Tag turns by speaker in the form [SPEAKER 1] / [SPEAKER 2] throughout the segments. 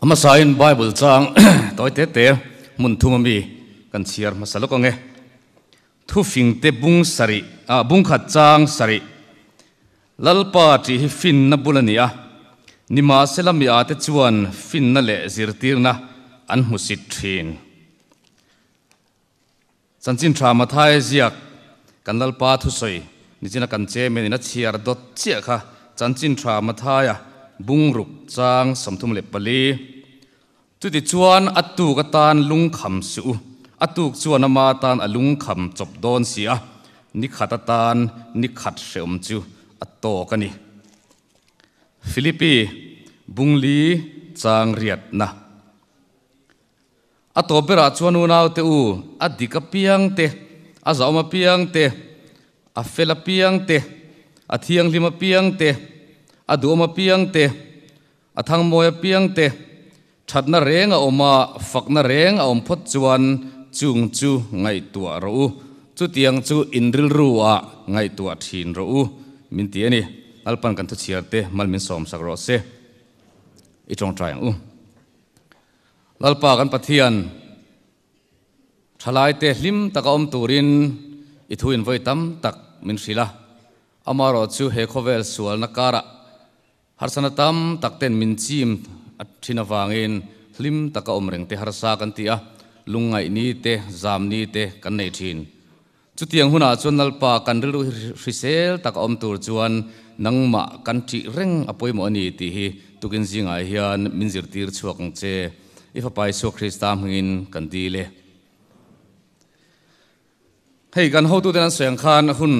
[SPEAKER 1] A hmasain Bible chang tawi te te hmun thum ami kan chhiar hmasa lawk ang e. Thufing te bung sarih, ah bung khat chang sarih. Lalpa tih hi finna bul a ni a, nimahsela mi ate chuan finna leh zirtirna an hmusit thin. Chanchin tha Mathaia ziak kan Lalpa thusawi nichina kan chairman in a chhiar dawt chiah kha Chanchin tha Mathaia bungruk chang 34. Chutichuan a tuk atan lungkham suh u, a tuk chuan ama atan a lungkham chawp dawn si a, ni khat atan ni khat hrehawm chu a tawk a ni. Philippi bungli chang riatna. A tawp berah chuan unaute u, a dik apiang te, a zahawm apiang te, a fel apiang te, a thianghlim apiang te, a duhawm apiang te, a thangmawi apiang te, thatna reng a awm a, fakna reng a awm phawt chuan chung chu ngaihtuah rawh u. Chutiang chu in rilru ah ngaihtuah thin rawh u, min ti a ni. Lalpan kan thuchhiar te mal min sawmsak rawh se. I tawngtai ang u. Lalpa kan Pathian, thalaite hlim taka awm turin i thu in vawi tam tak min hrilh a. Amaherawh chu he khawvel sualna karah harsana tam tak ten min chim a thin avangin hlim taka awm reng te harsa kan ti a, lungngaih ni te, zam ni te kan nei thin. Chutiang hunah chuan Lalpa kan rilru hi hrisel tak a awm tur chuan nangmah kan ṭih reng a pawimawh a ni tih hi tukin zingah hian min zirtir chhuak ang che. I Fapa Isua Krista hmingin kan dil e. Hei kan hotuten an sawi ang khan hun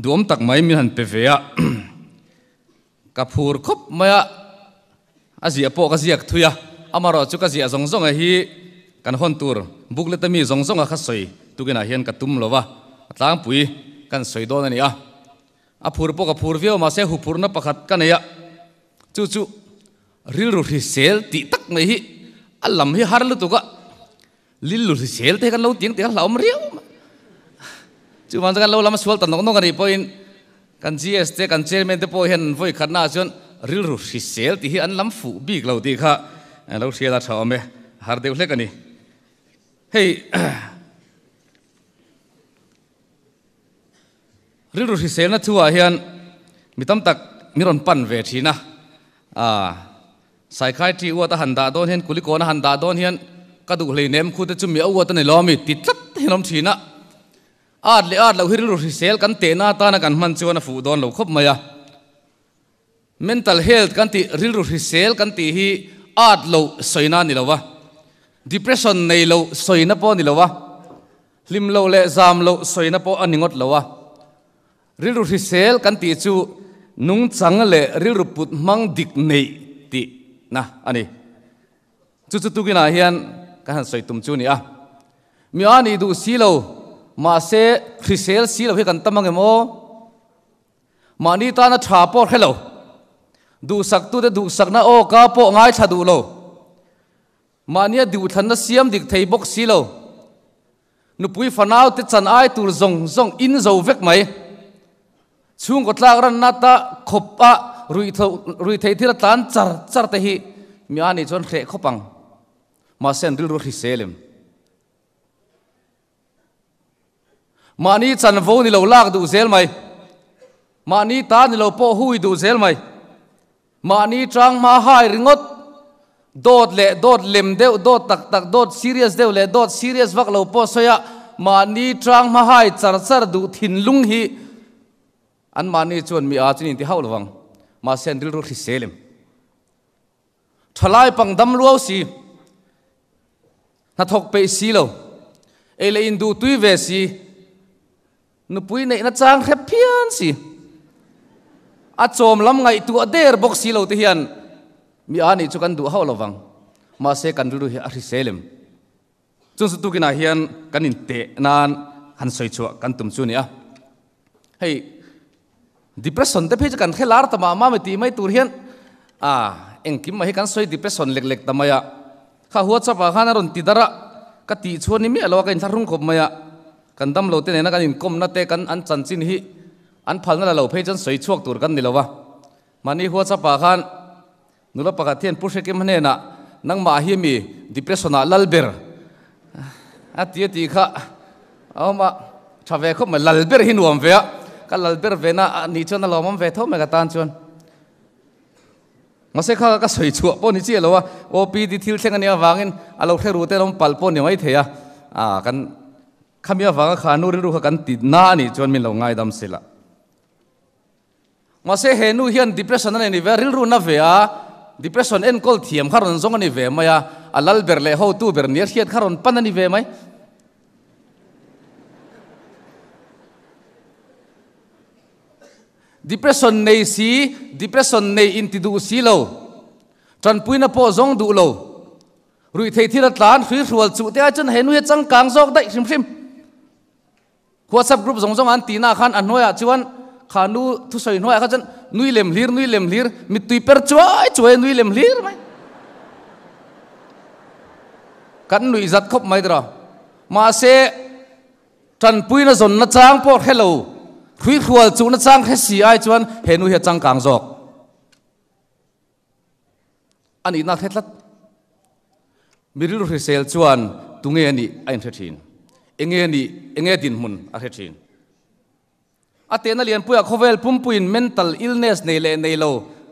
[SPEAKER 1] duhawm tak mai min han pe ve a, ka phur khawp mai a, a ziah pawh ka ziak thui a, amaherawh chu ka ziah zawng zawng hi kan hawn tur booklet a mi zawng zawng a kha sawi tukinah hian ka tum lo va, a tlangpui kan sawi dawn a ni a, a phur pawh ka phur viau mahse huphurna pakhat ka nei a, chu chu rilru hrisel tih tak mai hi a lam hi har lutuk a, lillu hrisel te hi kan lo tiang tih a hlauhawm riau mai. Chuvang chuan kan lo lam a sual ta nawk nawk a nih pawhin kan GS te kan chairman te pawh hian vawi khatnaah chuan rilru hrisel tih hi an lam fuh bik lo tih kha lo hriat a tha awm e, har deuh hlek a ni. Hei rilru hriselna thuah hian mi tam tak mi rawn pan ve thin a, Psychiatry uat a han dah dawn hian Kulikawn a han dah dawn hian ka duh hleinem khu te chu mi a uat a ni lo ami ti tlat hian awm thin a. At leh at loh hi rilru hrisel kan tehna atana kan hman chuan a fuh dawn lo khawp mai a. Mental health kan tih rilru hrisel kan tih hi at loh sawina a ni lo a, depression nei loh sawina pawh a ni lo a, hlim loh leh zam loh sawina pawh a ni ngawt lo a. Rilru hrisel kan tih chu nungchang leh rilru put hmang dik neih tih na a ni. Chu chu tukinah hian kan han sawi tum chu a ni a. Mi a nih duh si lo, mahse hrisel si lo hi kan tam ang em aw? Mahni tana tha pawh hre lo, duhsaktute duhsakna aw ka pawh ngaithla duh lo, mahnia duhthlanna siam dik thei bawk si lo, Nupui fanau te chan ai tur zawng zawng in zo vek mai. Chhungkaw tlak ranna ta khawp a ruih theih thil a tlan char char te hi mi a nih chuan hreh khawp ang. Mahse an rilru hrisel em? Mahni chanvo ni lo lak duh zel mai. Mahni ta ni lo pawh hui duh zel mai. Mahni tang hma hai ringawt, dawt leh dawt lem deuh, dawt tak tak, dawt serious deuh leh dawt serious vak lo pawh sawi a, mahni tang hma hai char char duh thinlung hi an mahni chuan mi a chu ni inti hauh lovang. Mahse an rilru hrisel em? Thalai pang dam luau si, hnathawk peih si lo, ei leh induh tui ve si, Nupui neihna chang hre phian si, a chawm lam ngaihtuah der bawk si lo te hian mi a nih chu kan duh hauh lovang. Mahse kan rilru hi a hrisel em? Chung chu tukinah hian kan inteh nan han sawi chhuah kan tum chu a ni a. Hei depression te phei chu kan hre lar ta mah mah mai tih mai tur hian a engkim mai hi kan sawi depression lek lek ta mai a. Kha WhatsApp ah khan a rawn ti dar a, ka tih chhuan ni miah lo a ka inthlahrung khawp mai a. Kan damlo te nena kan inkawmna te kan an chanchin hi an phalna la lo phei chuan sawi chhuak tur kan ni lo va. Mahni WhatsApp ah khan nula pakhat hian Pu Hrekim hnenah Nangmah hi mi depression ah lal ber a ti a tih kha a awm a, tha ve khawp mai, lal ber hi nuam ve a, ka lal ber ve na a nih chuan a lawmawm ve tho mai ka tan chuan. Mahse kha ka sawi chhuah pawh ni chiah lo a, OPD thil thleng a nih avangin a lo hre ru te an awm palh pawh ni mai thei a, ah kan khami avanga kha nu rilru kha kan ti na a nih chuan min lo ngaidam sela. Mahse he nu hian depression a nei ni ve a, rilru na ve a, depression enkawl thiam kha rawn zawng a ni ve mai a, a lal ber leh hotu ber nia hriat kha rawn pan a ni ve mai. Depression nei si, depression nei inti duh si lo, tanpuina pawh zawng duh lo, ruihtheih thil a tlan hrui hrual chuh te ai chuan he nu hi a changkang zawk daih hrim hrim. WhatsApp group zawng zawng an tihna ah khan a hnuaiah chuan kha nu thusawi hnuaiah kha chuan nui lem hlir nui lem hlir mittui per chuai chuai nui lem hlir mai. Kan nuih zat khawp mai tiraw. Mahse tanpuina zawnna chang pawh hre lo, hruihrual chuhna chang hre si ai chuan he nu hi a changkang zawk. A nihna hre tlat. Mi rilru hrisel chuan tunge a nih a inhre thin. Enge a nih, enge dinhmun a hre thin. A tehna lianpuiah khawvel pumpuiin mental illness nei leh nei lo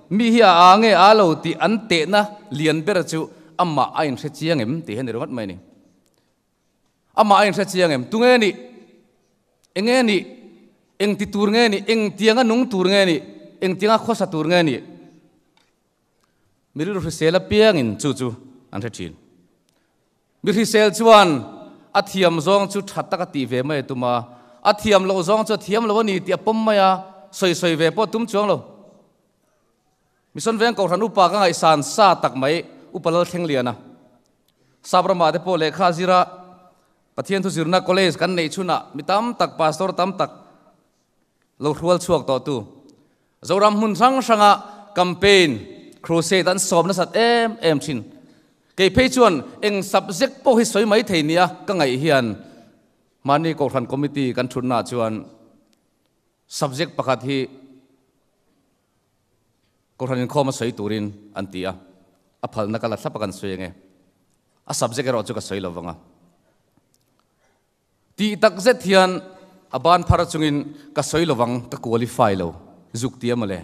[SPEAKER 1] mi hi a aa nge aa lo tih an tehna lian ber chu amah a inhre chiang em tih hi a ni ringawt mai a ni. Amah a inhre chiang em? Tunge nih? Enge nih? Engti tur nge nih? Engtianga nung tur nge nih? Engtianga khawsa tur nge nih? Mi rilru hrisel apiangin chu chu an hre thin. Mi hrisel chuan a thiam zawng chu tha taka tih ve mai a tum a, a thiam loh zawng chu a thiam lo a ni tih a pawm mai a, sawi sawi ve pawh a tum chuang lo. Mission Veng Kohhran upa ka ngaihsan sa tak mai Upa Lalthlengliana. Sap ramah te pawh lehkha a zir a, Pathian thu zirna college kan neih chhunah mi tam tak, pastor tam tak lo hrual chhuak tawh tu. Zoram hmun hrang hranga campaign, crusade an sawm nasat em em thin. Kei phei chuan eng subject pawh hi sawi mai thei nia ka ngaih hian mahni Kohhran committee kan thutnaah chuan subject pakhat hi Kohhran inkhawm a sawi turin an ti a, a phalna ka la thlap a kan sawi ange. A subject erawh chu ka sawi lo vang a. Tih tak zet hian a ban phar chungin ka sawi lo vang, ka qualify lo zuk ti a mawle.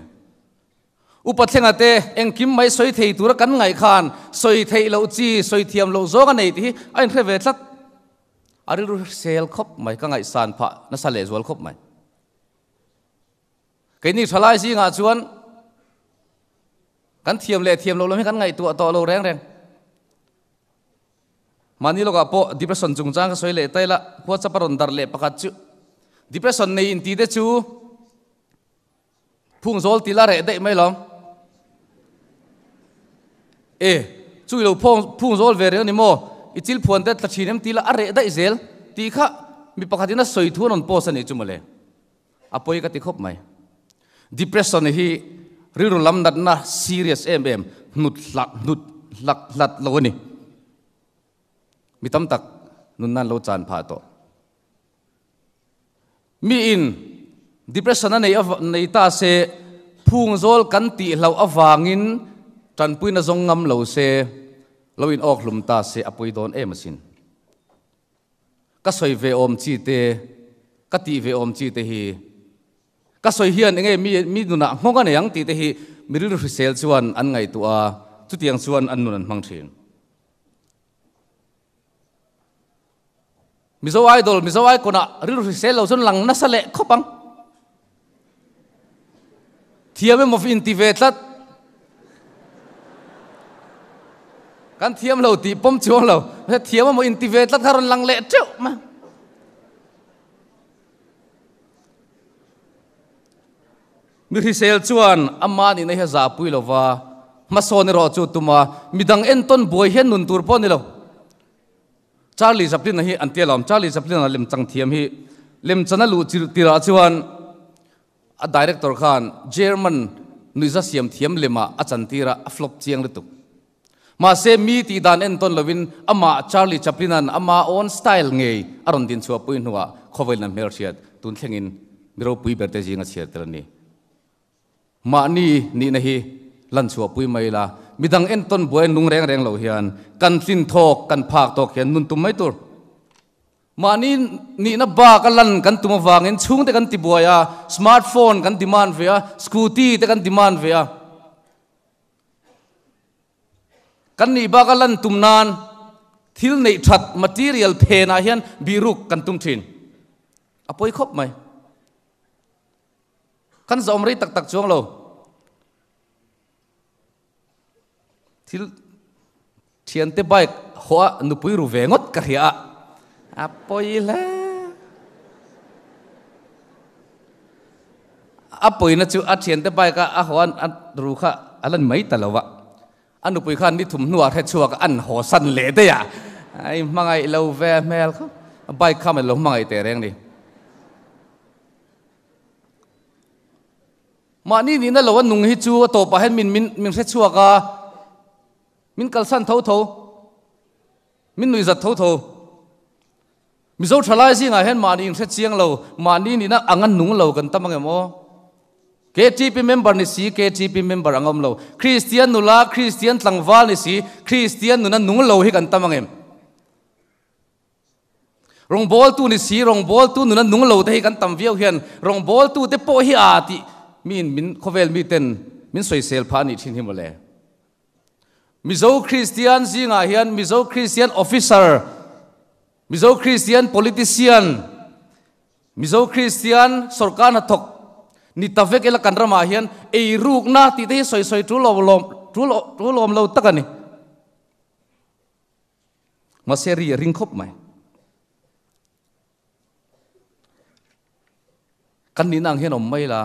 [SPEAKER 1] Upa thlenga te engkim mai sawi thei tura kan ngaih khan sawi theih loh chi, sawi thiam loh zawng a nei tih hi a inhre ve tlat. A rilru hrisel khawp mai, ka ngaihsan phah nasa lehzual khawp mai. Keini thalai zingah chuan kan thiam leh thiam loh lam hi kan ngaihtuah tawh lo reng reng. Mahni lawkah pawh depression chungchang ka sawi leh ta ila, WhatsApp a rawn darh leh pakhat chu depression nei inti te chu phung zawl tila reh daih mai lawm. E, chu i lo phung zawl ve reng a ni maw? I chil phuan te tla thin em tila a reh daih zel tih kha mi pakhatin a sawi thu an rawn post a nih chu mawle. A pawi ka ti khawp mai. Depression hi rilru lam natna serious em em hnut hlak hnut hlak hlat lo a ni. Mi tam tak nunna an lo chan phah tawh. Mi in depression a nei nei ta se phung zawl kan tih hlauh avangin tanpuina zawng ngam lo se lo in awk hlum ta se a pawi dawn em asin. Ka sawi ve awm chi te, ka tih ve awm chi te hi, ka sawi hian enge mi mi nunah nghawng a nei ang tih te hi mi rilru hrisel chuan an ngaihtuah a, chutiang chuan an nun an hmang thin. Mizo Idol, Mizo Icon ah rilru hrisel lo chuan lang nasa leh khawp ang. Thiam emaw inti ve tlat. Kan thiam lo tih pawm chuang lo. Thiam emaw inti ve tlat kha rawn lang leh teuh mai. Mi hrisel chuan ama nihna hi a zahpui lo va, hmasawn erawh chu tuma midang entawn buai hian nun tur pawh a ni lo. Charlie Chaplin-a hi an tia lawm. Charlie Chaplin-a lemchang thiam hi lemchana luh tirah chuan a director khan German nuihza siam thiam lemah a chantir a, a flop chiang lutuk. Mahse mi tih dan entawn lovin amah Charlie Chaplin-a'n ama own style ngei a rawn din chhuahpui hnuah khawvelin an hmelhriat tun thlengin mi ropui ber te zinga chhiar tel a ni. Mahni nihna hi lan chhuahpui mai la, Midang entawn buai nung reng reng lo hian kan tlin thawk, kan phak tawk hian nun tum mai tur. Mahni nihna bak a lan kan tum avangin chhungte kan tibuai a, smartphone kan demand ve a, scooty te kan demand ve a. Kan nih bak a lan tum nan thil neih that material phenah hian bihruk kan tum thin. A pawi khawp mai. Kan zawm rei tak tak chuang lo. Thil thiante bike hawh a nupui ru ve ngawt ka hria a, a pawi hle. A pawina chu a thiante bike a a haw a ru kha a la ni mai ta lo a. A nupui khan ni thum hnuah hre chhuak a an haw san leh daih a, i hmangaih lo ve hmel kha, bike kha lo hmangaih teh reng ni. Mahni nihna lo a nung hi chu a tawpah hian min min min hre chhuak a, min kalsan tho tho, min nuihzat tho tho. Mizo thalai zingah hian mahni inhre chiang lo, mahni nihna anga nung lo kan tam ang em aw? KTP member ni si, KTP member ang awm lo. Kristian nula, Kristian tlangval ni si, Kristian nuna nung lo hi kan tam ang em? Rawngbawltu ni si, rawngbawltu nuna nung lo te hi kan tam viau hian rawngbawltu te pawh hi aa tih miin min khawvel miten min sawisel phah a nih thin hi mawle. Mizo Kristian zingah hian Mizo Kristian officer, Mizo Kristian politician, Mizo Kristian sorkar hnathawk ni ta vek ila kan ramah hian eirukna tih te hi sawi sawi tul awm tul awm lo tak a ni. Mahse ri a ring khawp mai. Kan nihna ang hian awm mai ila,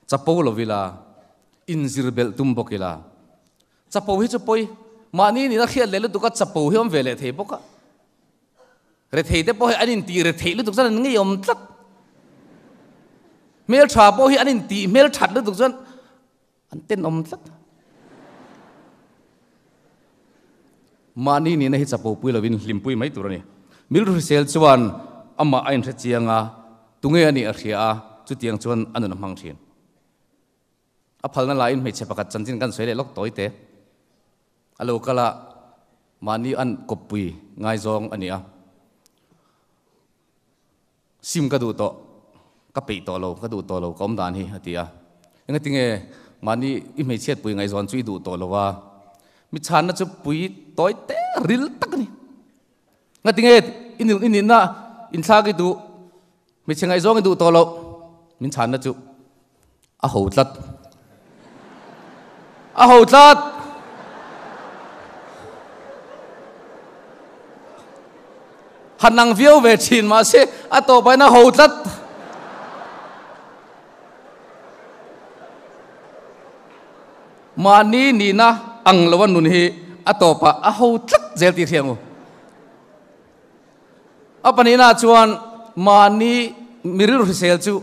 [SPEAKER 1] chapo lo ila, inzir belh tum bawk ila. Chapo hi chu pawi, mahni nihna hriat leh lutuk a chapo hi awm ve leh thei bawk a. Rethei te pawh hi an intih retheih lutuk chuan an ngeiawm tlat. Hmeltha pawh hi an intih hmelthat lutuk chuan An tenawm tlat. Mahni nihna hi chapo pui lovin hlimpui mai tur a ni. Milru hrisel chuan amah a inhre chiang a, tunge a nih a hria a, chutiang chuan a nun a hmang thin. A phalna laiin hmeichhe pakhat chanchin kan sawi leh lawk tawi te. A lo kal a, mahni an kawppui ngaizawng a ni a. Sim ka duh tawh, ka peih tawh lo, ka duh tawh lo ka awm dan hi, a ti a. Engatinge mahni i hmeichhiat pui ngaihzawn chu i duh tawh lo a? Mi chhanna chu pui tawi te ril tak a ni. Engatinge i i nihna inthlak i duh, hmeichhe ngaihzawng i duh tawh loh? Min chhanna chu a ho tlat. A ho tlat! Han ang viau ve thin mahse a tawp aiin a ho tlat. Mahni nihna ang lo a nun hi a tawpah a ho tlat zel tih hria ang u. A pahnihna chuan mahni mi rilru hrisel chu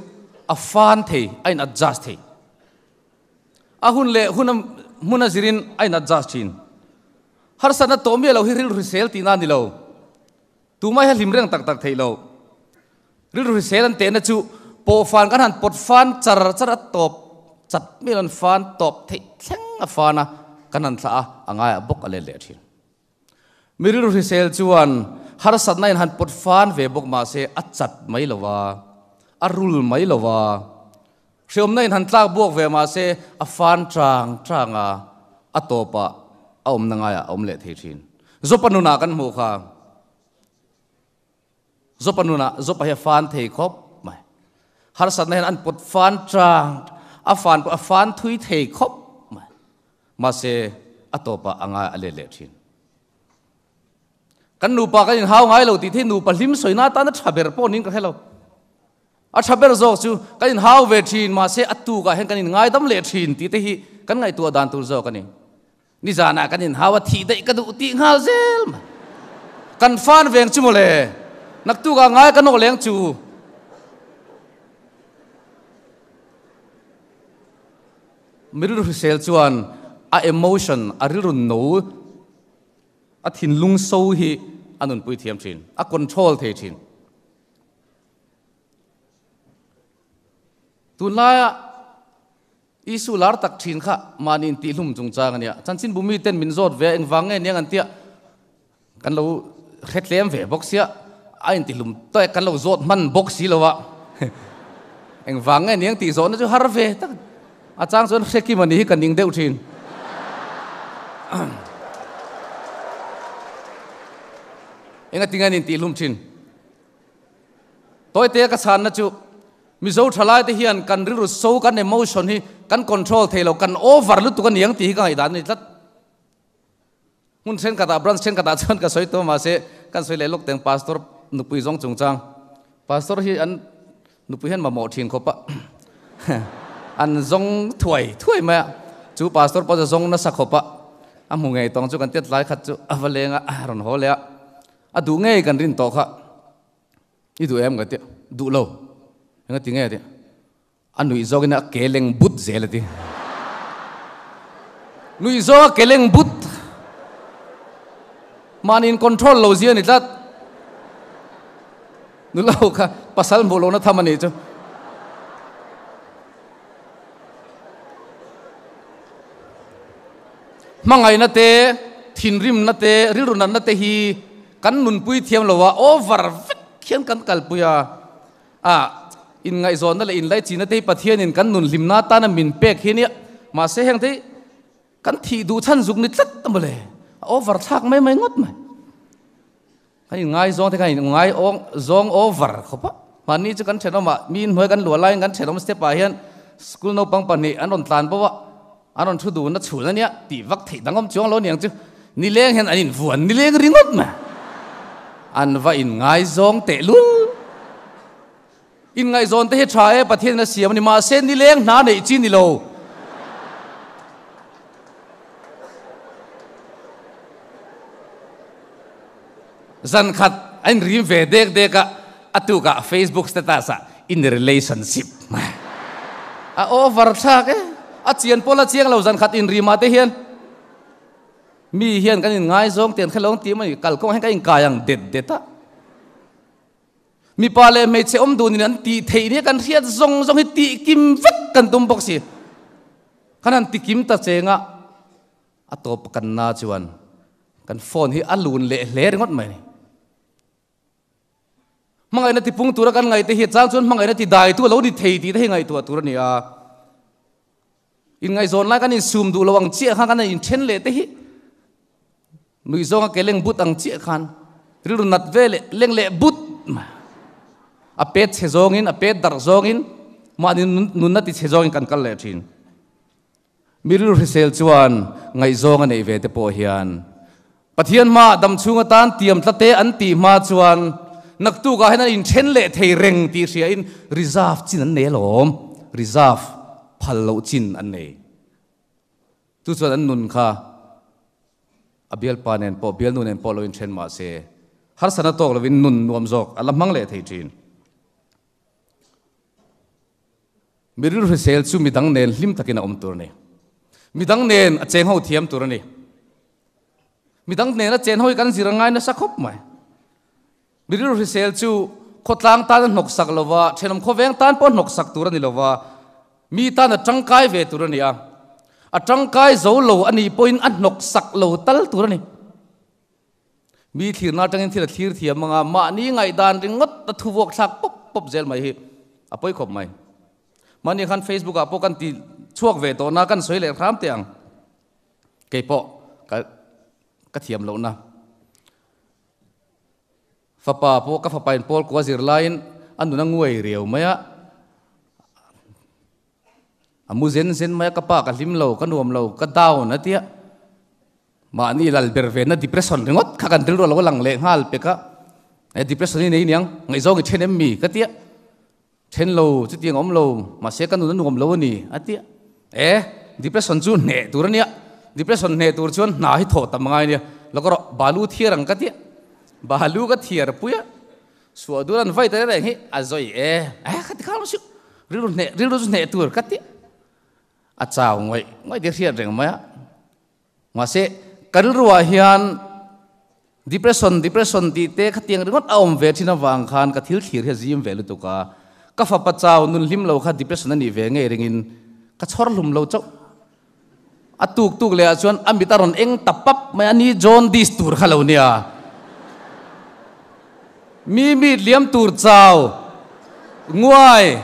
[SPEAKER 1] a fan thei, a in adjust thei. A hun leh hun hmun a zirin a in adjust thin. Harsatna tawh miah lo hi rilru hrisel tihna a ni lo. Tumah hi a hlim reng tak tak theih lo. Rilru hrisel an tehna chu pawhfan kan han pawt fan char char a tawp chat miah lo an fan tawp theih thleng a fan a, kan han thlah a, a ngaiah bawk a let leh thin. Mi rilru hrisel chuan harsatna in han pawt fan ve bawk mah se a chat mai lo va, a rul mai lo va. Hreawmna in han tlak buak ve mah se a fan chang chang a, a tawpah a awmna ngaiah a awm leh thei thin. Zopa nunah kan hmuh kha. Zopa nunah Zopa hi a fan thei khawp mai. Harsatna hian an pawt fan chang, a fan pawh a fan thui thei khawp mai. Mahse, a tawpah a ngai a let leh thin. Kan nupa kan inhau ngai lo tih thei nupa hlim sawina atan a tha ber pawh niin ka hre lo. A tha ber zawk chu kan inhau ve thin, mahse a tukah hian kan inngaidam leh thin tih te hi kan ngaihtuah dan tur zawk a ni. Nizanah kan inhau a thih daih ka duh tih nghal zel mai. Kan fan veng chu mawle, naktukah ngai ka nawk leng chu. Mi rilru hrisel chuan a emotion, a rilru no, a thinlung so hi a nunpui thiam thin, a control thei thin. Tunlaia. Issue lar tak thin kha mahni intihhlum chungchang a nia. Chanchinbu miten min zawt ve a, engvang nge niang an tia kan lo hre tlem ve bawk sia, a intihlum tawk kan lo zawt hman bawk si lo a, engvang nge niang tih zawhna chu har ve tak a chang chuan hre kim a ni hi ka ning deuh thin. Engatinge an intihlum thin? Tawite ka chhanna chu Mizo thalaite hian kan rilru so kan emotion hi kan control thei lo, kan over lutuk a niang tih hi ka ngaihdan a ni tlat. Hmun thenkhatah branch thenkhatah chuan ka sawi tawh mahse kan sawi leh lawk teng pastor nupui zawng chungchang. Pastor hi an nupui hian mamawh thin khawp a an zawng thuai thuai mai a, chu pastor pawh chu zawng nasa khawp a, a hmu ngei tawng chu kan tiat lai khat chu a va leng a, a rawn haw leh a, a duh ngei kan rin tawh kha. I duh em ka ti, duh lo. Enga ti nge ti? A nuih zawkin a ke leng but zel a ti. Nuih zawk a ke leng but. Mahni in control lo zia ni tlat. Nula ho kha pasal hmuh lohna tham a nih chu. Hmangaihna te, thinrimna te, rilru natna te hi Kan nunpui thiam lo a, over vek hian kan kalpui a. A, inngaihzawnna leh inlaichinna te hi Pathianin kan nun hlimna atana min pek hi a nia. Mahse heng te hi kan thih duh chhan zuk ni tlat a mawle. A over thlak mai mai ngawt mai. Kan inngaizawng te khan inngai zawng over khawp a. Mahni chu kan thenawmah mi inhnuai kan luah laiin kan thenawm step ah hian school naupang pahnih an rawn tlan bo a. An rawn thu dun a chhun a nia tih vak theih dang awm chuang lo niang chu nileng hian an invuan nileng ringawt mai. An va inngaizawng teh lul. Inngaihzawn te hi tha e Pathian in a siam a ni mahse nileng hna neih chi ni lo. Zan khat a inrim ve dek dek a, a tukah Facebook status ah in relationship a over thlak e. A chian pawl a chiang lo zan khat inrim ah te hian mi hian kan inngaizawng tiang khelawng tih mai kalkawng ah hian ka inkai ang det det a. Mipa leh hmeichhe awm dunin an tih theih nia kan hriat zawng zawng hi tih kim vek kan tum bawk si. Kan han ti kim ta cheng a. A tawp kan na chuan kan phone hi a lun leh hle ringawt mai a ni. Hmangaihna tipung tura kan ngaihte hi chang chuan hmangaihna ti dai tu a lo ni thei tih te hi ngaihtuah tur a ni a. Inngaihzawn lai kan insum duh lo ang chiah khan kan inthen leh te hi nuih zawnga ke leng but ang chiah khan rilru nat ve leh leng leh but a pet chhe zawngin a pet darh zawngin mahni nunna ti chhe zawngin kan kal leh thin. Mi rilru hrisel chuan ngaihzawng a neih ve te pawh hian Pathian hmaah dam chhung atan tiam tlate an tih hma chuan naktukah hian an inthen leh thei reng tih hriain reserve chin an nei alawm, reserve phal loh chin an nei. Chu chuan an nun kha a bialpa nen pawh bialnu nen pawh lo inthen mah se harsatna tawk lovin nun nuam zawk a la hmang leh thei thin. Mi rilru hrisel chu midang nen hlim takin a awm tur a ni. Midang nen a cheng ho thiam tur a ni. Midang nen a chen ho hi kan zir a ngai nasa khawp mai. Mi rilru hrisel chu khawtlang tan a hnawksak lo va, thenawm khawveng tan pawh a hnawksak tur a ni lo va, mi tan a tangkai ve tur a ni a. A tangkai zo lo a nih pawhin a hnawksak lo tal tur a ni. Mi thlirna atangin thil a thlir thiam anga mahni ngaihdan ringawt a thuvuak thlak pawp pawp zel mai hi a pawi khawp mai. Mahni khan Facebook ah pawh kan ti chhuak ve tawh na kan sawi leh hram teh ang. Kei pawh ka ka thiam lohna. Fapa pawh ka fapa in pawl kua zir laiin a nun a nguai riau mai a. A mu zen zen mai a ka pa ka hlim lo ka nuam lo ka down a tia. Mahni lal ber ve na depression ringawt kha kan rilru a lo lang leh nghal pek a, e depression hi nei aniang ngaihzawng i then em mi ka tia, then lo chutiang a awm lo mahse ka nun a nuam lo a ni a tia, e depression chu hneh tur a nia, depression hneh tur chuan hna hi thawh tam angai a nia, lo ka rawh balu thiar ang ka tia, balu ka thiar pui a, suah dul an vai ta reng hi a zawi e, e ka ti khang lo rilru hneh rilru chu hneh tur ka tia, a chau ngawih ngawih te hriat reng mai a. Mahse, ka rilruah hian depression, depression tih te khatiang ringawt a awm ve thin avang khan ka thil thlir hi a zim ve lutuk a. Ka fapa chau nun hlim lo kha depression a nih ve ngei ringin Ka chhawr hlum lo chauh. A tuk tuk leh ah chuan a mit a rawn eng ta pap mai a, ni jaundice tur kha lo nia. Mi mit liam tur chau nguai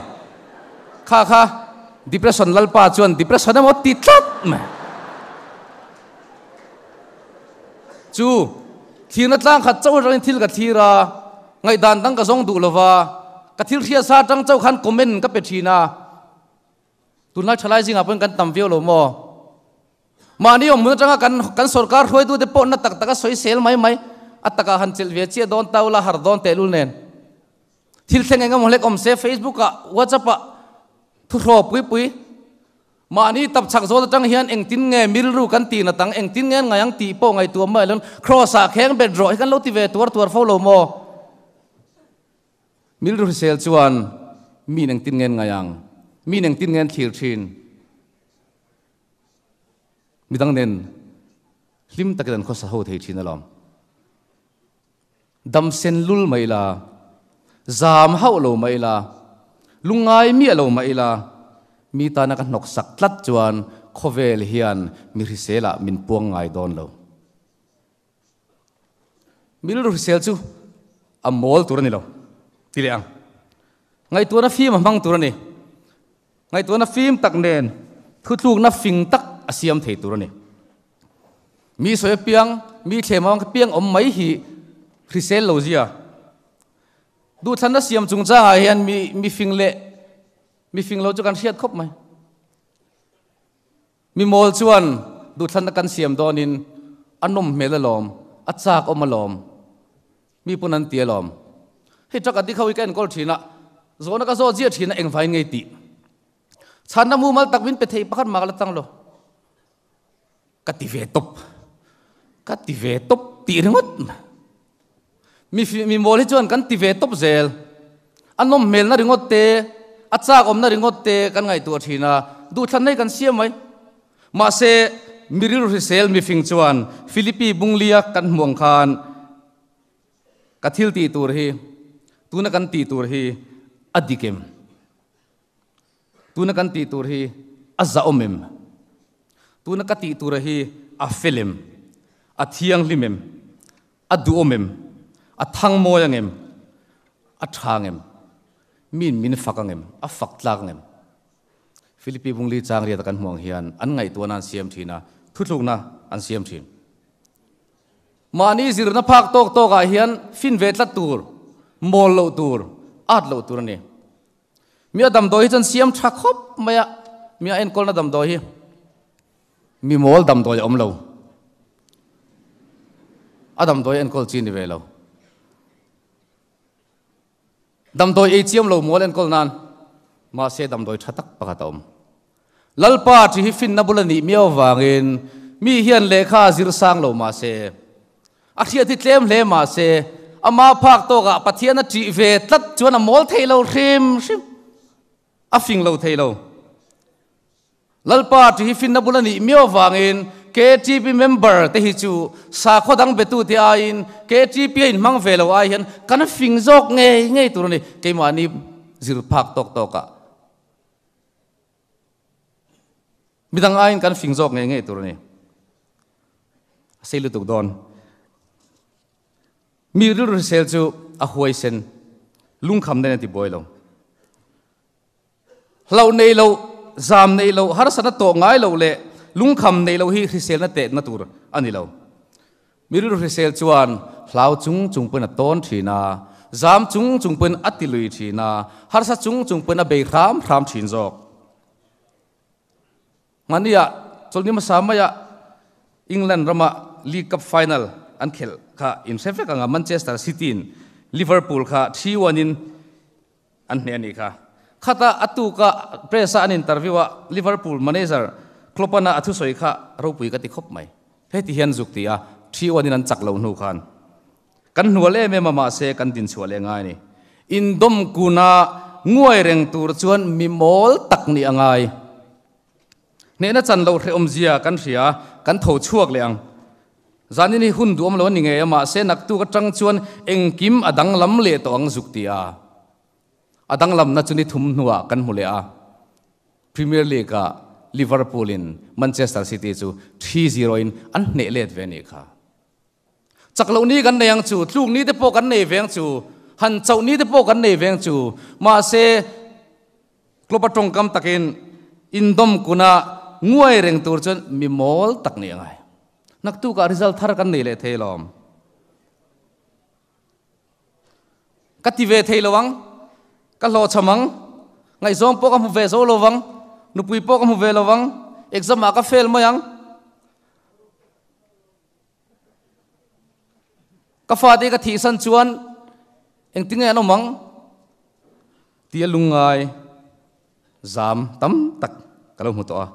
[SPEAKER 1] kha kha depression lalpa chuan depression emaw ti tlat mai. Chu thirna tlang khat chauh atangin thil ka thlir a, ngaihdan dang ka zawng duh lova, ka thil hriatsa atang chauh khan comment ka pe thin a. Tunlai thalai zingah pawhin kan tam viau lo maw? Mahni awm hmun atanga kan kan sorkar hruaitute pawh na tak taka sawisel mai mai a takah han chelh ve chiah dawn ta ula har dawn tehlul nen. Thil thleng eng emaw hlek awm se Facebook ah WhatsApp ah thuhraw pui pui mahni tap chhak zawl atang hian engtin nge milru kan tih nat ang engtin nge an ngai ang tih pawh ngaihtuah mai lo cross ah kheng bet rawh hi kan lo ti ve tuar tuar fo lo maw? Milru hrisel chuan mi nengtin ngen ngai ang, mi nengtin ngen thlir thin. Midang nen hlim takin an khawsa ho thei thin alawm. Dam sen lul mai ila, zam hauh lo mai ila, lungngai miah lo mai ila, mi tana ka hnawk sak tlat chuan khawvel hian mi hriselah min puang ngai dawn lo. Milru hrisel chu a mawl tur a ni lo ti leh ang. Ngaihtuahna fim a hmang tur a ni. Ngaihtuahna fim tak nen thutlukna fing tak a siam thei tur a ni. Mi sawi apiang, mi thlem apiang awm mai hi hrisel lo zia. Duhthlanna siam chungchangah hian mi mi fing leh mi fing lo chu kan hriat khawp mai. Mi mawl chuan duhthlanna kan siam dawnin a nawm hmel alawm, a chak awm alawm, mi pawn an ti alawm. Hei truck a dikho hi ka enkawl thin a, zawhna ka zawt ziah thin a engvain ngei tih. Chhanna mumal tak min pe thei pakhat mah ka la tang lo. Ka ti ve tawp, ka ti ve tawp tih ringawt. Mi mi mawl hi chuan kan ti ve tawp zel. A nawm hmelna ringawt te, a chak awmna ringawt te kan ngaihtuah thin a, duhthlanna hi kan siam mai. Mahse, mi rilru hrisel mifing chuan Philippi Bunglia kan hmuh ang khan ka thil tih tur hi, tuna kan tih tur hi a dik em? Tuna kan tih tur hi a zahawm em? Tuna ka tih tura hi a fel em? A thianghlim em? A duhawm em? A thang mawi ang em? A tha ang em? Miin min fak ang em? A fak tlak ang em? Philippi Bungli chang riata kan hmuh ang hian an ngaihtuahna an siam thin a, thuthlukna an siam thin. Mahni zirna phak tawk tawkah hian fin ve tlat tur, mawl loh tur, at loh tur a ni. Mi a damdawi hi chuan siam tha khawp mai a, mi a enkawlna damdawi hi mi mawl damdawi a awm lo. A damdawi enkawl chi ni ve lo. Damdawi ei chiam lo mawl enkawl nan mahse damdawi tha tak pakhat a awm. Lalpa chi hi finna bul a nih miau avangin mi hian lehkha a zir sang lo mahse, a hriat hi tlem hle mahse, ama phak tawkah Pathian a ṭih ve tlat chuan a mawl thei lo hrim hrim, a fing lo thei lo. Lalpa ṭi hi finna bul a nih miau avangin KTP member te hi chu sakhaw dang betute aiin KTP a inhmang ve lo ai hian kan fing zawk ngei ngei tur a ni, keimahni zir phak tawk tawkah. Midang aiin kan fing zawk ngei ngei tur a ni. A sei lutuk dawn. Mi rilru hrisel chu a huaisen, lungkham nen a ti buai lo. Hlauh nei lo, zam nei lo, harsatna tawh ngai lo leh lungkham nei lo hi hriselna tehna tur a ni lo. Mi rilru hrisel chuan hlau chung chung pawhin a tawn thin a, zam chung chung pawhin a ti lui thin a, harsa chung chung pawhin a bei hram hram thin zawk. Hmaniah chawlhni hmasa maiah England rama League Cup final an khelh kha inhre vek ang a, Manchester City-in Liverpool kha 3-1 in An hneh a nih kha. Khata a tuka press a an interview a Liverpool manager Klopp-an a thusawi kha ropui ka ti khawp mai. Heti hian zuk ti a, thi uanin an chak lo hnu khan kan hnual em em a mahse kan din chhuah leh ngai a ni. Indawm kuna nguai reng tur chuan mi mawl tak nih a ngai. Hnehna chan loh hrehawmzia kan hria, kan tho chhuak leh ang. Zanin hi hun duhawm lo a ni ngei a, mahse naktuk atang chuan engkim a danglam leh tawh ang zuk ti a. A danglamna chu ni thum hnuah kan hmu leh a. Premier League-ah. Liverpool in Manchester City chu 3-0 in an hneh let ve anih kha. Chak loh ni kan nei ang chu, tluk ni te pawh kan nei ve ang chu, han chauh ni te pawh kan nei ve ang chu. Mahse, Klopp a tawngkam takin indawm kuna nguai reng tur chuan mi mawl tak nih a ngai. Naktukah result thar kan nei leh thei lawm. Ka ti ve thei lo ang, ka hlawhchham ang, ngaihzawng pawh ka hmu ve zo lo vang, nupui pawh ka hmu ve lo vang, exam ah ka fail mai ang. Ka fate ka thihsan chuan engtinge an awm ang tia lungngai zam tam tak ka lo hmu tawh a.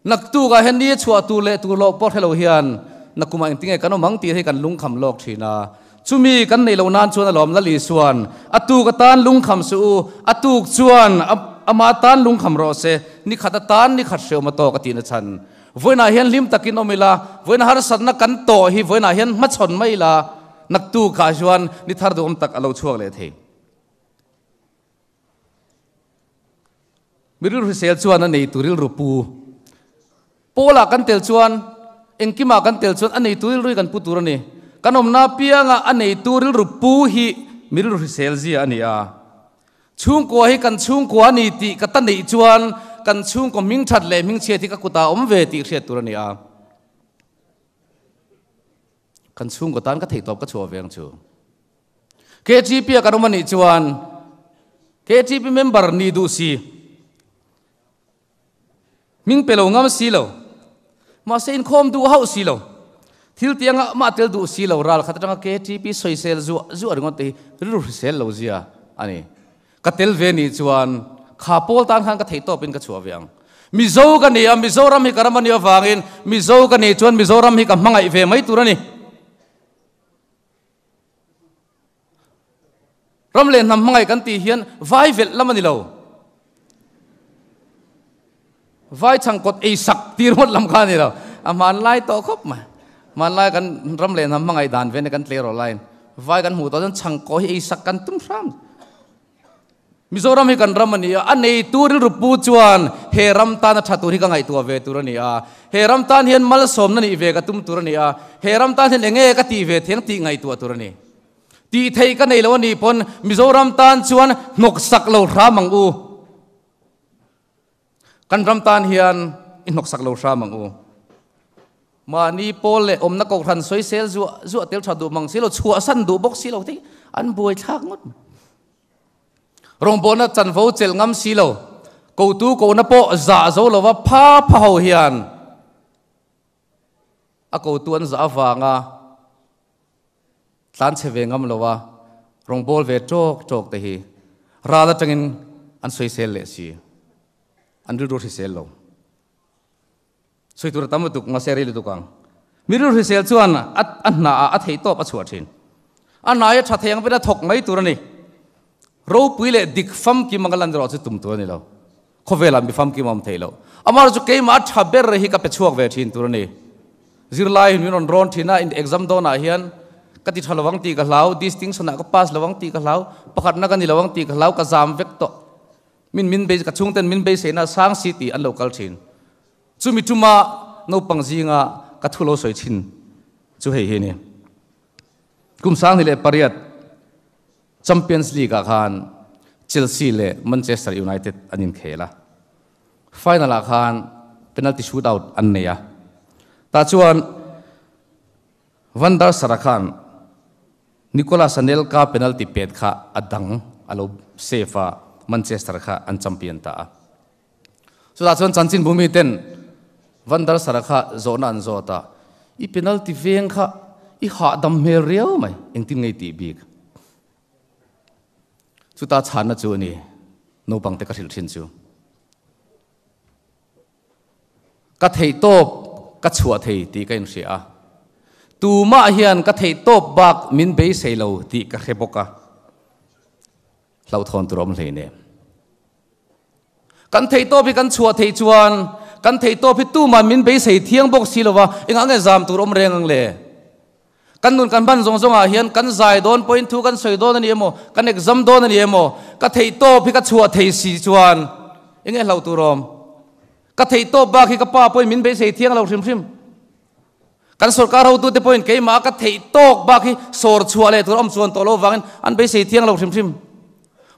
[SPEAKER 1] Naktukah hian ni a chhuah tur leh tur loh pawh hre lo hian nakumah engtinge kan awm ang tih hi kan lungkham lawk thin a. Chumi kan neih loh nan chuan alawm Lali chuan a tuk atan lungkham suh u, a tuk chuan amah atan lungkham rawh se, ni khat atan ni khat hreawm a tawk a tihna chhan. Vawiinah hian hlim takin awm ila, vawiin harsatna kan tawh hi vawiinah hian hmachhawn mai ila, naktukah chuan ni thar duhawm tak a lo chhuak leh thei. Mi rilru hrisel chuan a neitu rilru pu. Pawlah kan tel chuan, engkimah kan tel chuan a neitu rilru hi kan pu tur a ni. Kan awmna apianga a neitu rilru pu hi mi rilru hrisel zia a ni a. Chhungkua hi kan chhungkua a ni tih ka ta neih chuan kan chhungkaw hming that leh hming chhiat hi ka kutah a awm ve tih hriat tur a ni a. Kan chhungkaw tan ka theihtawp ka chhuah ve ang chu. KTP a kan awm a nih chuan KTP member ni duh si, Hming pe lo ngam si lo. Mahse inkhawm duh hauh si lo. Thil tianga mah tel duh si lo ral khat atanga KTP sawisel zuah zuah ringawt te hi rilru hrisel lo zia a ni. Ka tel ve nih chuan kha pawl tan khan ka theih tawpin ka chhuah ve ang. Mizo ka ni a, Mizoram hi ka ram a nih avangin Mizo ka nih chuan Mizoram hi ka hmangaih ve mai tur a ni. Ram leh hnam hmangaih kan tih hian vai velh lam a ni lo. Vai chhangkawt ei sak tir ngawt lam kha a ni lo. A hmanlai tawh khawp mai. Hmanlai kan ram leh hnam hmangaih dan ven kan tleirawl laiin vai kan hmuh tawh chuan chhangkaw hi ei sak kan tum hram. Mizoram hi kan ram a ni a, a neitu rilru pu chuan he ram tana tha tur hi ka ngaihtuah ve tur a ni a, he ram tan hian malsawmna nih ve ka tum tur a ni a, he ram tan hian enge ka tih ve theng tih ngaihtuah tur a ni. Tih theih ka nei lo a nih pawn Mizoram tan chuan hnawksak lo hram ang u. Kan ram tan hian i hnawksak lo hram ang u. Mahni pawl leh awmna kohhran sawisel zuah zuah tel tha duh mang si lo, chhuahsan duh bawk si lo te hi an buaithlak ngawt mai. Rawngbawlna chanvo chelh ngam si lo, kotu kohna pawh zah zo lova pha pha ho hian a kotu an zah avanga tlan chhe ve ngam lova rawngbâwl ve ṭawk ṭawk te hi ral aṭangin an sawisel leh si, an rilru hrisel lo. Sawi tur a tam lutuk, mahse a rei lutuk ang. Mi rilru hrisel chuan a a hnaah a theih tawp a chhuah thin. A hnai a tha thei ang pawhin a thawk mai tur a ni. Ropui leh dik famkim anga lan erawh chu tum tur a ni lo. Khawvelah mi famkim a awm theih loh. Amaherawhchu chu keimah a tha ber hi ka pe chhuak ve thin tur a ni. Zirlai min rawn rawn thin a, exam dawnah hian ka ti tha lo ang tih ka hlau, distinction ah ka pass lo ang tih ka hlau, pakhatna ka ni lo ang tih ka hlau, ka zam vek tawh. Min min bei, ka chhungten min beiseina sang si tih an lo kal thin. Chumi tuma naupang zinga ka thu lo sawi thin chu hei hi a ni. Kum 2008 Champions League ah khan Chelsea leh Manchester United an inkhel a. Final ah khan penalty shootout an nei a. Tah chuan Van der Sar-a khan Nicolas Anelka penalty pet kha a dang a lo save a, Manchester kha an champion ta a. Chutah chuan chanchin bumi ten Van der Sar-a kha zawhna an zawt a, I penalty veng kha i hahdam hmel riau mai, engtin nge i tih bik? Chuta chhanna chu a ni, naupangte ka hrilh thin chu. Ka theihtawp ka chhuah thei tih ka inhria a, tumah hian ka theihtawp bak min beisei lo tih ka hre bawk a, hlauhthawn tur a awm hleinem. Kan theihtawp hi kan chhuah theih chuan kan theihtawp hi tumah min beisei thiang bawk si lo va, engah nge zam tur awm reng ang le? Kan nun kan hman zawng zawngah hian kan zai dawn pawhin thu kan sawi dawn a ni emaw, kan exam dawn a ni emaw, ka theihtawp hi ka chhuah thei si chuan eng nge hlauh tur awm? Ka theih tawp bak hi ka pa pawhin min beisei thiang lo hrim hrim. Kan sorkar hotute pawhin keimah ka theih tawk bak hi sawr chhuah leh tur a awm chuan tawh lo vangin an beisei thiang lo hrim hrim.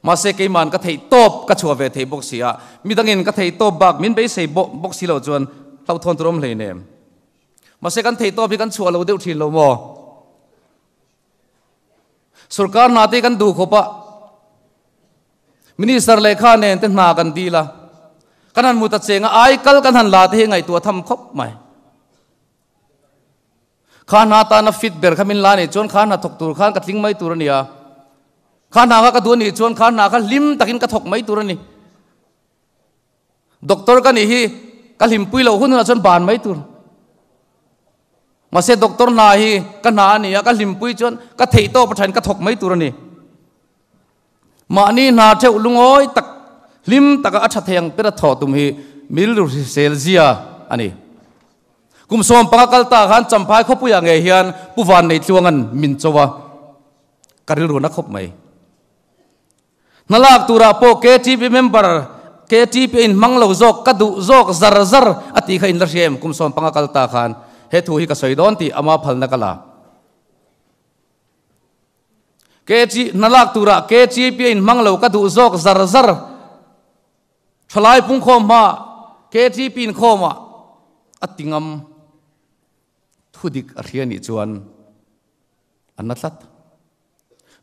[SPEAKER 1] Mahse keima'n ka theih tawp ka chhuah ve thei bawk si a, midangin ka theih tawp bak min beisei bawk si lo chuan hlauhthawn tur a awm hleinem. Mahse kan theih tawp hi kan chhuah lo deuh thin lo maw? Sorkar hna te kan duh khawp a, Minister lehkha nen te hna kan dil a, kan han hmu ta cheng a, ai kal kan han la te hi ngaihtuah tham khawp mai. Kha hna tana fit ber kha min la nih chuan kha hna thawk tur khan ka tling mai tur a ni a, kha hna kha ka duh a nih chuan kha hna kha hlim takin ka thawk mai tur a ni. Doctor ka nih hi ka hlimpui loh hun hunah chuan ban mai tur. Mahse doctor hna hi ka hna a ni a, ka hlimpui chuan ka theih tawp a thain ka thawk mai tur a ni. Mahni hna theuh lungawi tak hlim taka a tha thei ang ber a thawh tum hi milru hrisel zia a ni. Kum 15 kal ta khan Champhai khawpuiah ngei hian Pu Vanneitluanga'n min cho a, ka rilru na khawp mai. Hna lak turah pawh KTP member KTP a inhmang lo zawk ka duh zawk zar zar a tih kha inla hria em? Kum 15 kal ta khan he thu hi ka sawi dawn tih ama phalna ka la. KT hna lak turah KTP a inhmang lo ka duh zawk zar zar thalai pungkhawm hma KTP inkhawmah a ti ngam thudik a hria nih chuan a na tlat.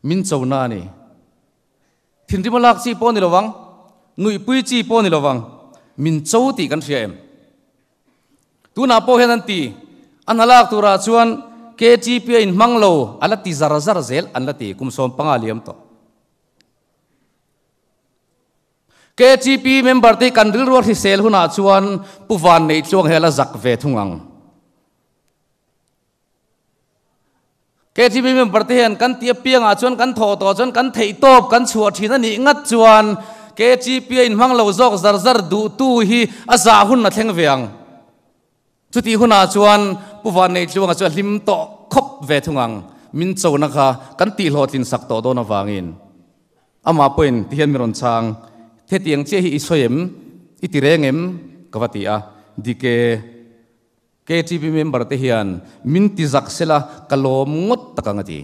[SPEAKER 1] Min cho na a ni. Thinrim a lak chi pawh a ni lovang, nuihpui chi pawh a ni lovang, min cho tih kan hria em? Tunah pawh hian an ti, a hna lak turah chuan KTP a inhmang lo, a la ti zar zar zel an la ti, kum 15 liam tawh. KTP member te kan rilru a hrisel hunah chuan Pu Vanneihchuang hi a la zak ve thung ang. KTP member te hian kan tih apiangah chuan kan thawh tawh chuan kan theih tawp kan chhuah thin a nih ngat chuan KTP a inhmang lo zawk zar zar duhtu hi a zah hun a thleng ve ang. Chutih hunah chuan Pu Vanneitluanga chu a hlim tawh khawp ve thung ang. Min chona kha kan tihhlawhtlin sak tawh dawn avangin amah pawhin ti hian min rawn chhang, Hetiang chiah hi i sawi em? I ti reng em? ka va ti a. Dike. KTP member te hian min ti zak sela ka lawm ngawt tak ang a ti.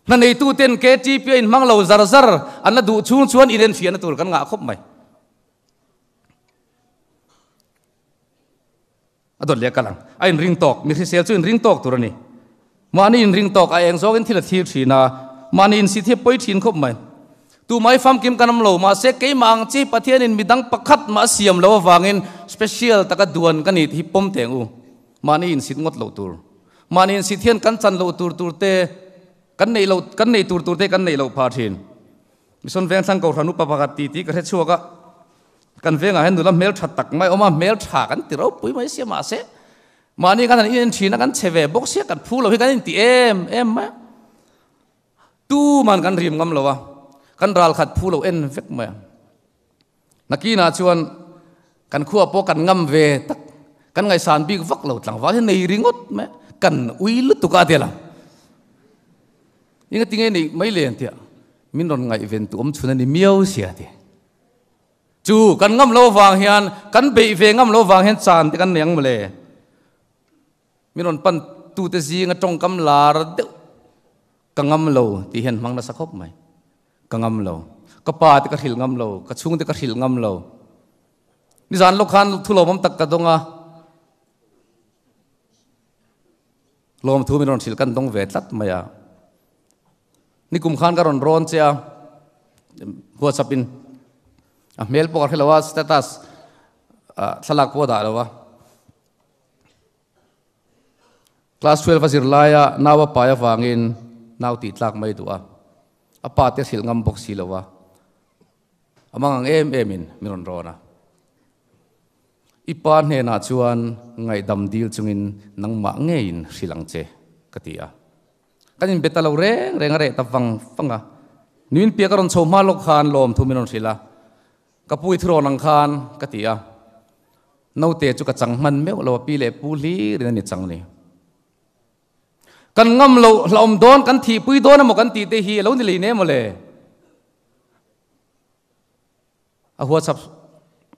[SPEAKER 1] Hna neitu ten KTP a inhmang lo zar zar an la duh chhung chuan inenfiahna tur kan ngah khawp mai. A dawt leh kal ang. A inring tawk, mi hrisel chu inring tawk tur a ni. Mahni inring tawk a eng zawngin thil a thlir thin a, mahni insit hi a pawi thin khawp mai. Tumah hi famkim kan awm lo, mahse keimah ang chi Pathianin midang pakhat mah a siam lo avangin special taka duan ka ni tih hi pawm teh ang u. Mahni insit ngawt loh tur. Mahni insit hian kan chan loh tur tur te, kan neih loh, kan neih tur tur te kan neih loh phah thin. Mission Vengthlang Kohhran upa pakhat titi ka hre chhuak a, kan vengah hian nula hmeltha tak mai a awm a, hmeltha kan ti ropui mai sia mahse Mahni kan han inen thin a, kan che ve bawk sia, kan phu lo hi kan inti em em mai a. Tuman kan rim ngam lo a, kan ral khat phu lo en vek mai a. Nakinah chuan kan khuah pawh kan ngam ve tak, kan ngaihsan bik vak lo tlangval hi nei ringawt mai a, kan ui lutuk a tia lang. Enga tinge neih mai le an tia, min rawn ngaihven tu awm chhun a ni miau sia ti. Chu kan ngam lo vang hian, kan beih ve ngam lo vang hian chan te kan nei ang mawle. Min rawn pan tute zinga tawngkam lar deuh ka ngam lo tih hian hmang nasa khawp mai. Ka ngam lo. Ka pa te ka hrilh ngam lo, ka chhung te ka hrilh ngam lo. Nizan lawk khan thu lawmawm tak ka dawng a. Lawmthu min rawn hrilh kan dawng ve tlat mai a. Nikum khan ka rawn rawn che a, WhatsApp in a hmel pawh ka hre lo a, status thlalak pawh a dah lo a. Class 12 a zir laia nau a pai avangin nau tih tlak mai duh a, a pa te hrilh ngam bawk si lo a, a mang ang em em in min rawn rawn a. I pa hnenah chuan ngaihdam dil chungin nangmah ngeiin hrilh ang che ka ti a. Kan inbe ta lo reng reng a reh ta vang vang a. Nuin piak a rawn chho hma lawk khan lawm thu min rawn hrilh a. Ka pu i thurawn ang khan ka ti a. Naute chu ka chang hman meuh lo a pi leh pu hlir in a ni chang ni. Kan ngam loh hlauhawm dawn kan thihpui dawn emaw kan tih te hi a lo ni lei ne maw le. A WhatsApp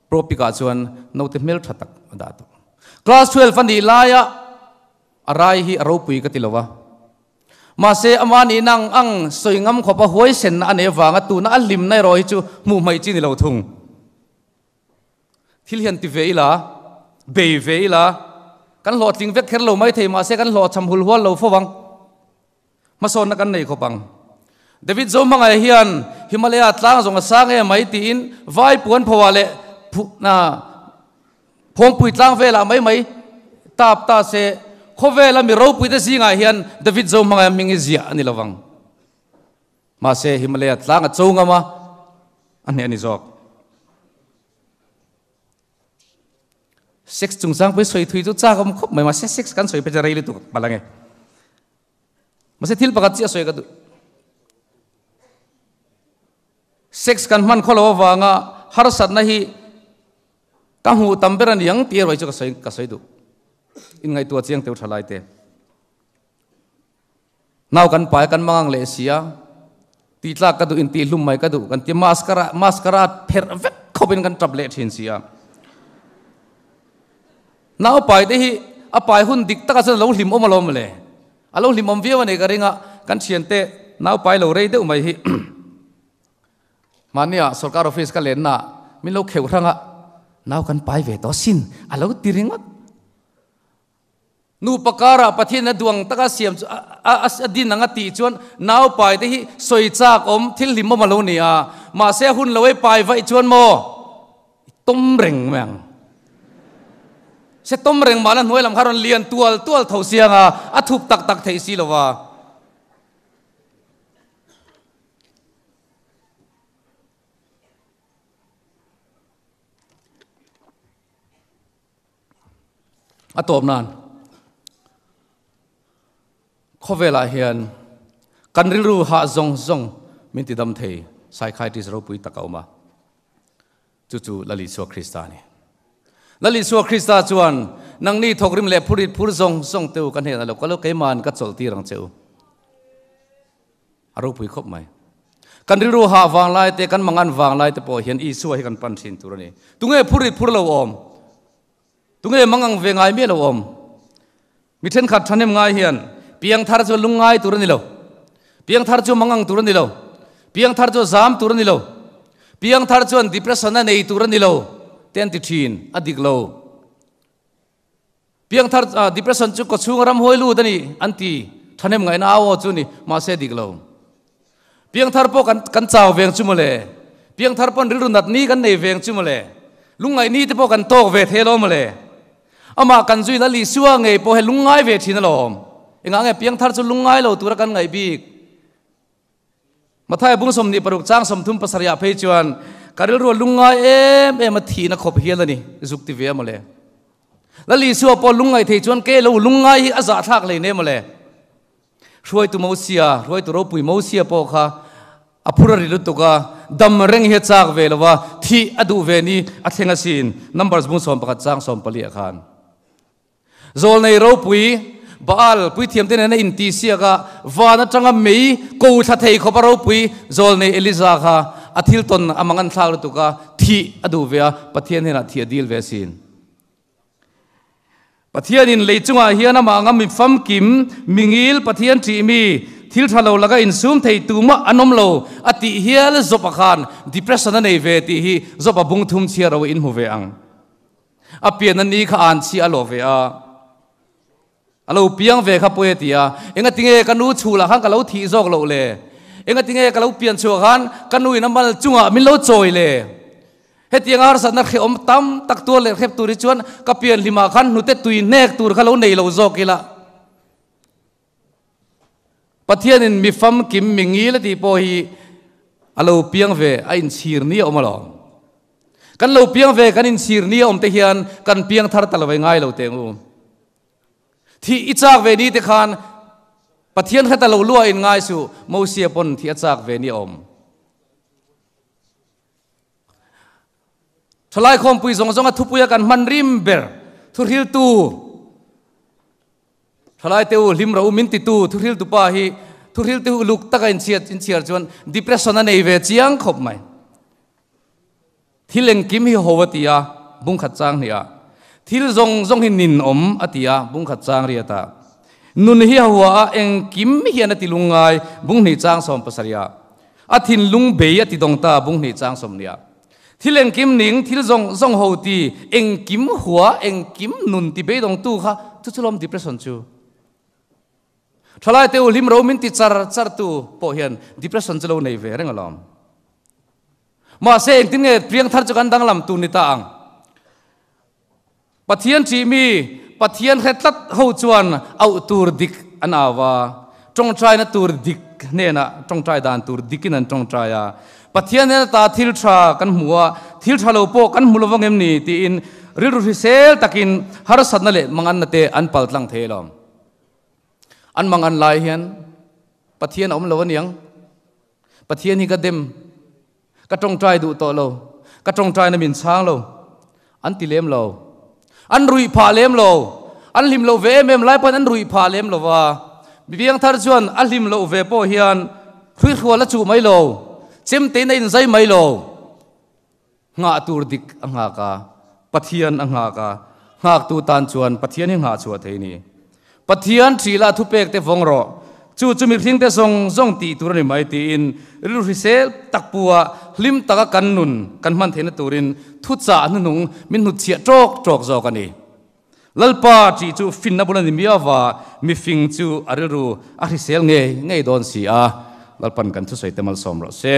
[SPEAKER 1] pro pic ah chuan naute hmeltha tak a dah tawh. Class 12 a nih laia a rai hi a ropui ka ti lo a. Mahse ama nihna ang ang sawi ngam khawpa huaisenna a nei avanga tuna a hlimna erawh hi chu hmuh hmaih chi ni lo thung. Thil hian ti ve ila, bei ve ila, kan hlawhtling vek kher lo mai thei mahse kan hlawhchham hul hual lo fo ang. Hmasawnna kan nei khawp ang. David Zohmangaih hian Himalaya tlang zawng a sang em mai tiin vai puan phoah leh phawngpui tlang velah mai mai tap ta se khawvela mi ropuite zingah hian David Zohmangaih hming hi ziah a ni lovang. Mahse Himalaya tlang a cho ngam a, a hneh a ni zawk. Sex chungchang pawh hi sawi thui chu chak awm khawp mai mahse sex kan sawi phei chu rei lutuk palh ange. Mahse thil pakhat chiah sawi ka duh. Sex kan hman khawlo avanga harsatna hi ka hmuh tam ber a ni ang tih erawh hi chu ka sawi ka sawi duh. Inngaihtuah chiang teu tha lai te. Nau kan pai kan mangang leh sia tih tlak ka duh in tih hlum mai ka duh kan ti mascara mascara pherh vek khawpin kan tap leh thin sia. Nau pai te hi a pai hun dik takah chuan a lo hlim awm alawm le. A lo hlim awm viau a ni ka ring a, kan thiante nau pai lo rei deuh mai hi mahnia sorkar office ka lenna ah min lo kheuh hrang a, nau kan pai ve tawh sin a lo ti ringawt. Nupa karah Pathian a duang taka siam chu a a din ang a tih chuan nau pai te hi sawi chak awm thil hlim awm a lo ni a, mahse a hun lo ei pai vaih chuan maw i tawm reng mai ang. Se tawm reng mahla hnuai lam kha rawn lian tual tual tho siang a, a thup tak tak theih si lo va. A tawp nan khawvelah hian kan rilru hah zawng zawng min ti dam thei psychiatrist ropui tak a awm a, chu chu Lal Isua Krista a ni. Lal Isua Krista chuan nangni thawkrim leh phurit phur zawng zawng te u ka hnenah lo kal u, keima'n ka chawlh tir ang che u. A ropui khawp mai. Kan rilru hah vang lai te, kan mangan vang lai te pawh hian Isua hi kan pan thin tur a ni. Tunge phurit phur lo awm? Tunge mangang ve ngai miah lo awm? Mi thenkhat thahnem ngai hian piangthar chu lungngai tur a ni lo. Piangthar chu mangang tur a ni lo. Piangthar chu zam tur a ni lo. Piangthar chuan depression a nei tur a ni lo te an ti thin, a dik lo. Piangthar depression chu kawchhung ram hawi lut a ni an ti thahnem ngaihna au aw chu ni mahse dik lo. Piangthar pawh kan kan chau veng chu mawle. Piangthar pawn rilru nat ni kan nei veng chu mawle. Lungngaih ni te pawh kan tawk ve thei alawm mawle. Amah kan zui la Lisua ngei pawh he lungngai ve thin alawm. Engah nge piangthar chu lungngai lo tura kan ngaih bik? Matthai bung 26 chang 37 ah phei chuan ka rilru a lungngai em em a thihna khawp hial a ni zuk ti ve a mawle. Lal Isua pawh lungngaih thei chuan ke lo lungngai hi a zahthlak hlei ne mawle. Hruaitu Mosia, hruaitu ropui Mosia pawh kha a phur a ri lutuk a, dam reng hi a chak ve lo va, thih a duh ve ni a thleng asin Numbers bung 11 chang 14 ah khan. Zawlnei ropui Baal puithiamte nena intihsiak a, van atanga mei ko thla thei khawpa ropui zawlnei Eliza kha a thil tawn a mang an thlak lutuk a, thih a duh ve a, Pathian hnenah thih a dil ve asin. Pathianin lei chungah hian amah anga mi famkim, mi ngil, Pathian ṭih mi, thil ṭha lo laka insum thei tumah an awm lo a tih hial Job-a khan depression a nei ve tih hi Job-a bung thum chhiar ro in hmu ve ang. A pian a ni kha an chhi a lawh ve a, a lo piang ve kha pawi a ti a, engatinge ka nu chhulah khan ka lo thih zawk loh le? Engatinge ka lo pian chhuah khan ka nu in a mal chungah min lo chawi le? Hetianga harsatna hrehawm tam tak tuar leh hrep tur hi chuan ka pian hlimah khan hnute tui hnek tur kha lo nei lo zawk ila. Pathianin mi famkim mi ngil a tih pawh hi a lo piang ve a inchhir ni a awm alawm. Kan lo piang ve kan inchhir ni a awm te hian kan piang thar ta lo ve ngai lo teng u. Thih i chak ve ni te khan Pathian hre ta lo lua in ngai suh Mosia pawn thih a chak ve ni a awm. Thalai khawmpui zawng zawnga thupuia kan hman rim ber thuhriltu Thalai te u hlim ro min titu thuhriltu pa hi thuhriltu uluk taka inchhiat inchhiar chuan depression a nei ve chiang khawp mai. Thil engkim hi ho a ti a, bung khat chang hnih ah. Thil zawng zawng hi nin awm a ti a, bung khat chang riat ah. Nun hi a hua a, engkim hian a ti lungngai, bung hnih chang 70 ah. A thinlung bei a ti dawng ta, bung hnih chang 20 ah. Thil engkim ning, thil zawng zawng ho ti, engkim hua, engkim nun ti beidawngtu kha chu chu lawm depression chu. Thalai te u hlim ro min ti char char tu pawh hian depression chu lo nei ve reng alawm. Mahse engtin nge piangthar chu kan danglam tur ni ta ang? Pathian ṭih mi, Pathian hre tlat ho chuan auh tur dik an au a, ṭawngṭaina tur dik hnenah ṭawngṭai dan tur dikin an ṭawngṭai a. Pathian hnena ta thil ṭha kan hmu a, thil ṭha lo pawh kan hmu lovang em ni tiin rilru hrisel takin harsatna leh manganna te an paltlang thei alawm. An mangan lai hian Pathian a awm lo aniang. Pathian hi ka dem, ka tawngtai duh tawh lo, ka tawngtaina min chhang lo, an ti lem lo. An ruih phah lem lo. An hlim loh ve em em lai pawhin an ruih phah lem lo va. Biangthar chuan a hlim loh ve pawh hian hruihrual a chuh mai lo, chemtein a inzai mai lo. Nghah tur dik a nghak a, Pathian a nghak a, nghaktu tan chuan Pathian hi nghah chhuah thei ni. Pathian ṭhihlah thupek te vawng rawh, chu chu mihring te zawng zawng tih tur a ni mai tiin rilru hrisel tak pu a hlim taka kan nun kan hman theihna turin thuchah hnuhnung min hnutchhiah ṭawk ṭawk zawk a ni. Lalpa ṭih chu finna bul a ni miau va, mifing chu a rilru a hrisel ngei ngei dawn si a, Lalpan kan thusawi te malsawm rawh se.